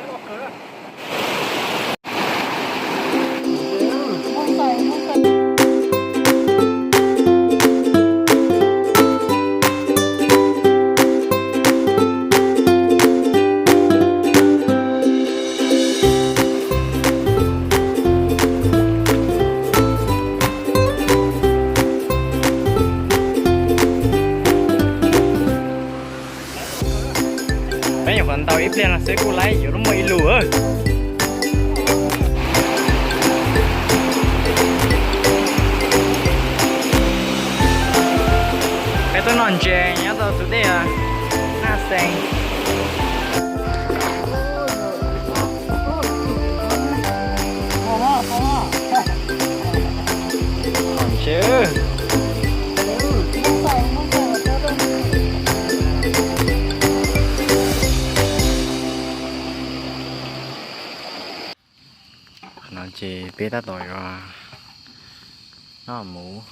Peb nyuam qhuav ntaus ib pliag no xwb kuj laib yuav lub muaj ib lus. Peb tuaj noj ntses nyob rau tus dej Naj Xees. Ntshe no ces peb tab tom yuav noj mus.